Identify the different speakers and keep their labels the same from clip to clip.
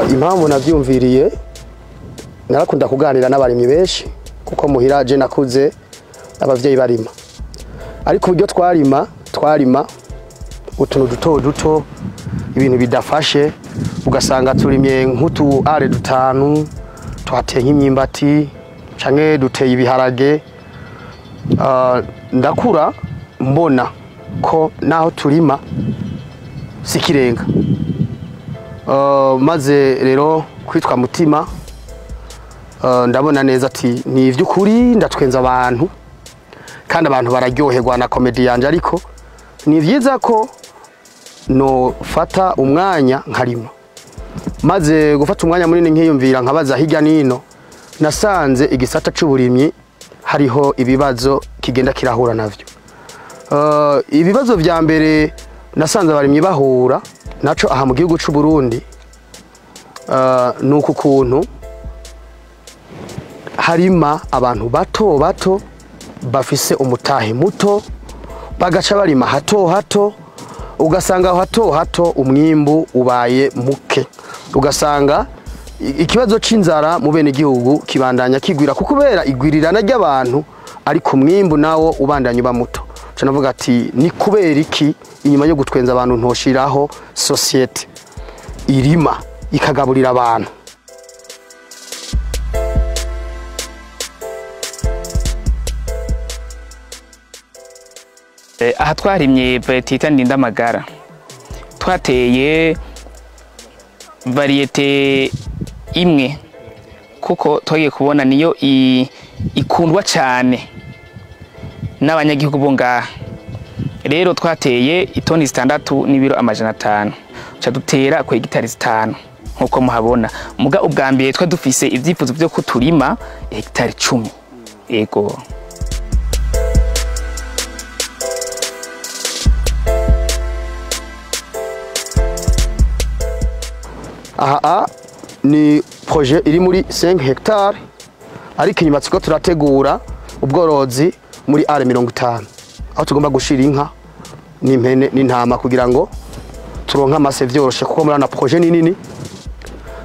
Speaker 1: Impamvu navyumviriye, narakunda kuganira n'abarimyi benshi kuko muhira je nakuze abavyeyi barima, ariko uburyo twarima utuntu duto duto, ibintu bidafashe, ugasanga turimye nk'utu are dutanu, twateye nk'imyimbati canke duteye ibiharage. Ndakura mbona ko naho turima sikirenga. Maze rero kwitwa mutima, ndabona neza ati ni ivy'ukuri ndatwenza abantu kandi abantu bararyoherwa na comedy yanje, ariko ni vyiza ko no fata umwanya nkarima. Maze gufata umwanya munini nkiyumvira nkabaza hirya nino, nasanze igisata c'uburimyi hariho ibibazo kigenda kirahura navyo. Ibibazo vya mbere nasanze abarimyi bahura naco aha mu gihugu c'u Burundi, nuko kuntu harima abantu bato bato bafise umutahe muto, bagaca barima hato hato, ugasanga hato hato umwimbu ubaye muke, ugasanga ikibazo c'inzara mu bene gihugu kibandanya kigwira kubera igwirirana ry'abantu, ariko umwimbu nawo ubandanya uba muto. Ca navuga ati ni kubera iki inyuma yo gutwenza abantu ntoshiraho societe irima ikagaburira abantu.
Speaker 2: Aha twarimye variété Ndindamagara, twateye variété imwe kuko twagiye kubona niyo ikundwa cyane n'abanyagihugu bo ngaha. Rero twateye itoni 6 n'ibiro 500, ca dutera ku hegitari 5 nkuko muhabona. Muga ubwa mbere twa dufise ivyifuzo vyo kuturima hegitari 10. Ego.
Speaker 1: Aha ni projet iri muri 5 hectares, ariko inyuma turiko turategura ubworozi muri are 50, aho tugomba gushira inka n'impene n'intama kugira ngo turonke amase vyoroshe, kuko muri ana projet ni nini.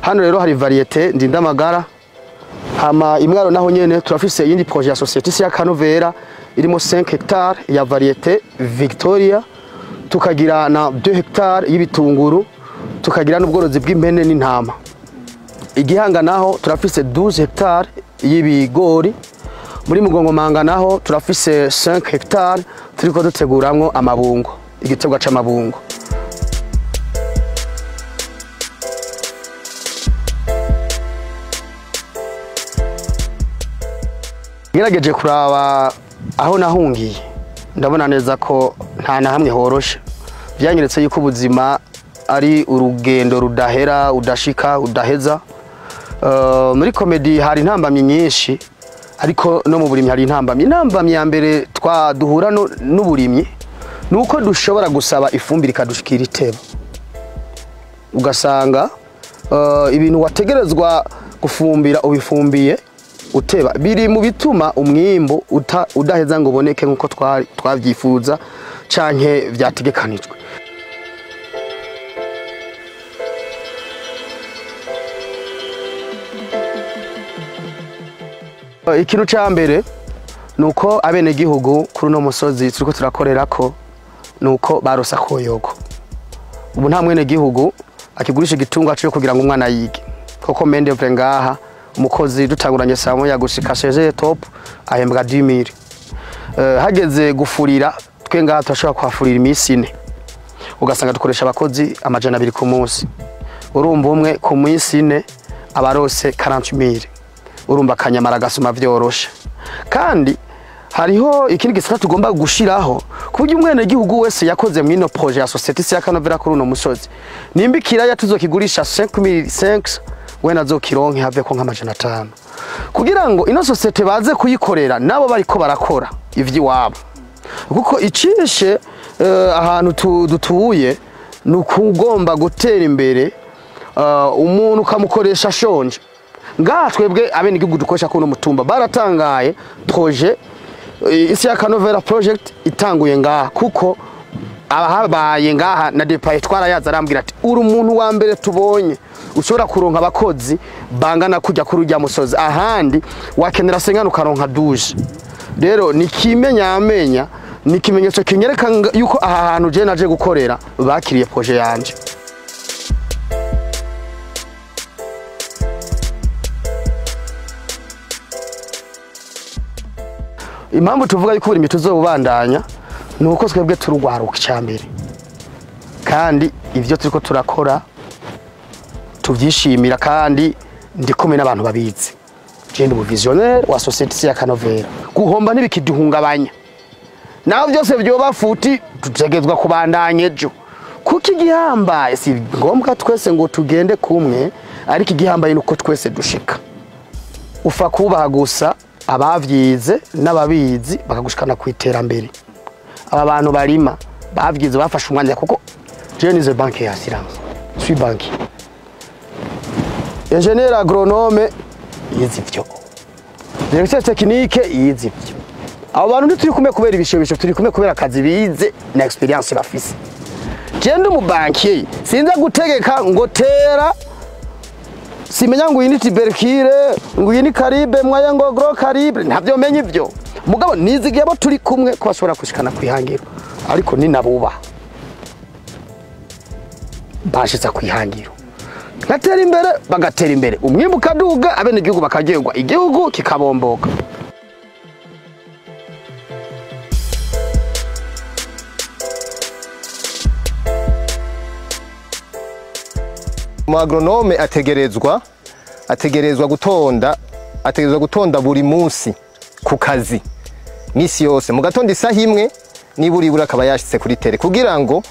Speaker 1: Hano rero hari variété Ndindamagara, hama imwaro naho nyene turafise iyindi projet ya société ya Kanovera irimo 5 hectares ya variété Victoria, tukagira na 2 hectares y'ibitunguru, tukagira n'ubworozi bw'impene n'intama. Igihanga naho turafise 12 hectares y'ibigori, muri Mugongomanga naho turafise 5 hectares turiko duteguramwo amabungo, igiterwa c'amabungo. Ngerageje kuraba aho nahungiye, ndabona neza ko nta na hamwe horoshe. Vyanyeretse yuko ubuzima ari urugendo rudahera, udashika, udaheza. Muri comedy hari intambamyi nyinshi, ariko no mu burimyi hari intambamyi. Intambamyi ya mbere twaduhura n'uburimyi nuko dushobora gusaba ifumbire ikadushikira iteba, ugasanga ibintu wategerezwa gufumbira ubifumbiye uteba. Biri mu bituma umwimbu udaheza ngo uboneke nkuko twavyifuza canke vyategekanijwe. Ikintu ca mbere nuko abene gihugu kuri no musozi turiko turakorerako nuko barosa koyogo. Ubu nta mwene gihugu akigurisha igitungwa cyo kugira ngo umwana yige, koko mende vre ngaha umukozi dutanguranye saa moya gushika 16 top ahembwa 10000. Hageze gufurira twe ngaha turashobora kuhafurira iminsi ine, ugasanga dukoresha abakozi 200 ku munsi. Urumva umwe ku minsi ine abarose 40000, urumva kanyamara gasuma vyoroshe. Kandi hariho ikindi gisata tugomba gushiraho kuburyo umwene gihugu wese yakoze mwino projet ya société ya Kanovera kuri uno musozi, nimba ikiraya tuzokigurisha 5500 we nazokironke have ko nka 500, kugira ngo ino société baze kuyikorera nabo bariko barakora ivyiwabo. Kuko icishe ahantu dutuye nukugomba gutera imbere, umuntu ukamukoresha ashonje. Ngaha twebwe abene igihugu dukoresha kuno mutumba baratangaye projet isi ya Kanovera project itanguye ngaha, kuko Abahabaye ngaha na depaye twarayaza arambwira ati uri umuntu wa mbere tubonye ushobora kuronka abakozi bangana kujya kuri urya musozi, ahandi wakenera sengana ukaronka duje. Rero ni kimenyamenya, ni ikimenyetso kinyereka yuko aha hantu je naje gukorera bakiriye projet yanje. Impamvu tuvuga yuko uburimyi tuzobubandanya ni uko twebwe turugwaruka icambere, kandi ivyo turiko turakora tuvyishimira, kandi ndi kumwe n'abantu babizi. Je ndi visionnaire wa société ya Kanovera. Guhomba ntibikiduhungabanya, naho byose vyoba futi tutegezwa kubandanya ejo, kuko igihambaye si ngombwa twese ngo tugende kumwe, ariko igihambaye nuko twese dushika. Ufa kubaha gusa abavyize n'ababizi bakagushikana ku iterambere. Aba bantu barima bavyize bafashe umwanya, kuko je nize banque ya assurance, suis banquier, ingénieur agronome yize ivyo, directeur technique yize ivyo. Abo bantu ntituri kumwe kubera ibishobisho, turi kumwe kubera akazi bize na experience bafise. Je ndi mu banquier, sinza gutegeka ngo tera, simenya ngo iyi ni tubercule, ngo iyi ni calibre moyen, ngo gros calibre, ntavyo menye ivyo. Mugabo nizigiye abo turi kumwe ko bashobora gushikana kwihangiro, ariko ni nabuba bashitsa kwihangiro, batera imbere bagatera imbere, umwimbu ukaduga, abenegihugu bakaryoherwa, igihugu kikabomboka.
Speaker 3: Umu agronome ategerezwa gutonda buri munsi ku kazi misi yose, mu gatondo isaha imwe niburibura akaba yashitse kuri tere, kugira ngo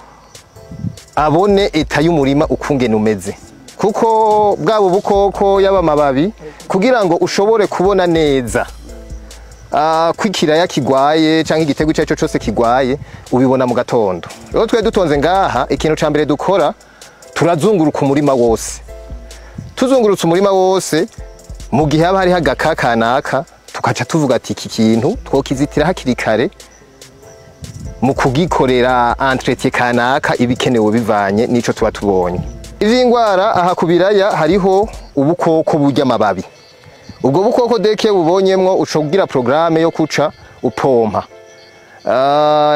Speaker 3: abone eta y'umurima ukungene umeze, kuko bwabo bukoko yaba mababi, kugira ngo ushobore kubona neza kwikiraya kigwaye canke igitego ico cose kigwaye, ubibona mu gatondo. Rero twe dutonze ngaha, ikintu ca mbere dukora turazunguruka umurima wose. Tuzungurutse umurima wose, mu gihe haba hariho agaka kanaka, tukaca tuvuga ati iki kintu twokizitira hakiri kare mu kugikorera entretien kanaka ibikenewe bivanye n'ico tuba tubonye. Ivy'ingwara aha ku biraya hariho ubukoko burya amababi. Ubwo bukoko deke bubonyemwo uca ugira programme yo kuca upompa.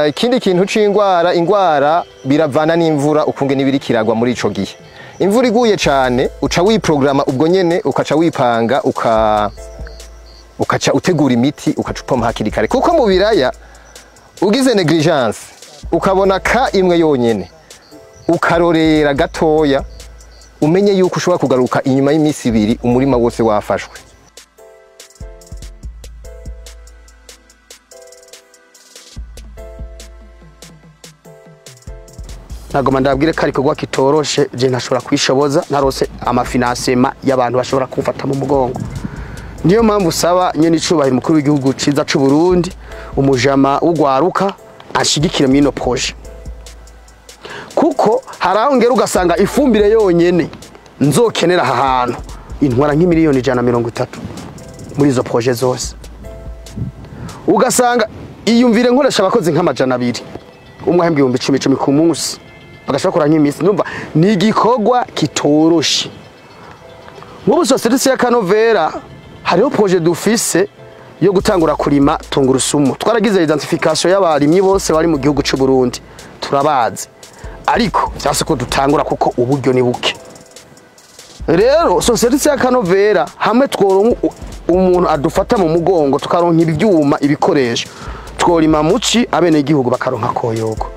Speaker 3: Ikindi kintu c'ingwara, ingwara biravana n'imvura ukungene ibiri kiragwa muri ico gihe. Imvura iguye cane uca wiprograma ubwo nyene, ukaca wipanga, ukaca utegura imiti, ukaca upompa hakiri kare. Kuko mu biraya ugize negligence ukabona ka imwe yonyene ukarorera gatoya, umenye yuko ushobora kugaruka inyuma y'imisi ibiri umurima wose wafashwe.
Speaker 1: Nagoma ndabwire ko ariko kitoroshe, je ntashobora kwishoboza ntarose amafinansema y'abantu bashobora kumfata mu mugongo. Niyo mpamvu usaba nyene icubahiro umukuru w'igihugu ciza c'u Burundi, umujama w'ugwaruka ashigikire mino projet, kuko haraho ngera ugasanga ifumbire yonyene nzokenera aha hantu intwara nk'imiliyoni 130 muri izo projet zose. Ugasanga iyumvire nkoresha abakozi nk'amajana 2, umwe ahembwa ibihumbi 10 ku munsi, bagashobora gukora nk'imisi. Ndumva ni igikorwa kitoroshe. Nk'ubu société ya Kanovera hariho projet dufise yo gutangura kurima tungurusumu. Twaragize identification y'abarimyi bose bari mu gihugu c'u Burundi, turabazi, ariko vyase ko dutangura kuko uburyo ni buke. Rero société ya Kanovera hamwe tworonka umuntu adufata mu mugongo, tukaronka ibyuma, ibikoresho, tworima muci abenegihugu bakaronka koyogo.